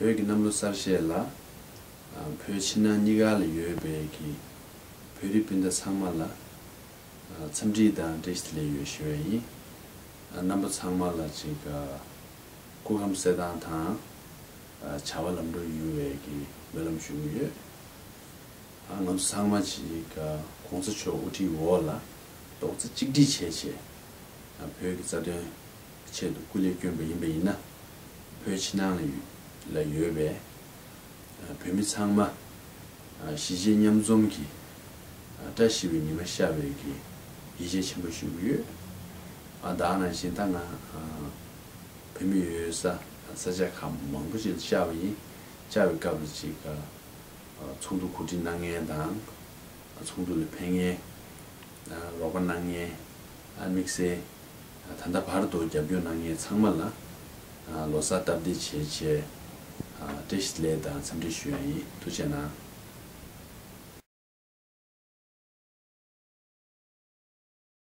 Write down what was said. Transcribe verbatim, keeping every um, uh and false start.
བོད་ཀྱི་གནམ་ལོ་གསར་བཞད་ལ། ཨ། བོད་ཕྱི་ནང་གཉིས་ཀ་ལ་ཡོད་པའི་གི་བོད་རིགས་སྤུན་ཟླ་ཚང་མ་ལ། ཨ། འཚམས་འདྲི་དང་བཀྲ་ཤིས་བདེ་ལེགས་ཡོད་ཞུ་བ་ཡིན། ཨ། རྣམ་པ་ཚང་མ་ལ་ཅིག་ཨ། སྐུ་ཁམས་གསལ་ཐང་དང་། ཨ། བྱ་བ་ལམ་འགྲོ་ཡོང་བའི་གི་སྨོན་ལམ་ཞུ་གི་ཡོད། ཨ། ང་ཚོ་ཚང་མ་ཅིག་ཨ། གོང་ས་མཆོག་དབུ་ཁྲིད་འོག་ལ་རྡོག་རྩ་གཅིག་སྒྲིལ་བྱས་བྱས། ཨ། བོད་ཀྱི་རྩ་དོན་ཆེད་དུ་སྐུ་ལས་བསྐྱོན་པ་ཡིན་པ་ཡིན་ན། བོད་ཕྱི་ནང་ལ་ཡོད་ལ་ཡོད་པའི། ཨ། བོད་མི་ཚང་མ། ཨ། གཞིས་བྱེས་མཉམ་འཛོམས་ཀྱི། ཨ། བཀྲ་ཤིས་པའི་ཉི་མ་ཤར་བའི་གི་ཡིད་ཆེས་ཆེན་པོ་ཞུ་གི་ཡོད། ཨ། ད་ག་ནང་བཞིན་ད་ང་། ཨ། བོད་མི་ཡོད་ས་ས་ཆ་ཁག་མང་པོ་ཞིག་ལ་བཅར་བ་ཡིན། བཅར་བའི་སྐབས་ལ་ཅིག་ཨ། ཚོགས་འདུ་གོ་སྒྲིག་གནང་མཁན་དང་། ཚོགས་འདུ་ལ་ཕེབས་མཁན། རོགས་པ་གནང་མཁན། དམིགས་བསལ་ད་ལྟ་བར་དུ་རྒྱབ་སྐྱོར་གནང་མཁན་ཚང་མ་ལ་ལོ་གསར་སྟབས་བདེ་བྱེད་ཆེད་བཀྲ་ཤིས་བདེ་ལེགས་དང་འཚམས་འདྲི་ཞུ་ཡ་ཡིན། ཐུགས་རྗེ་གནང་།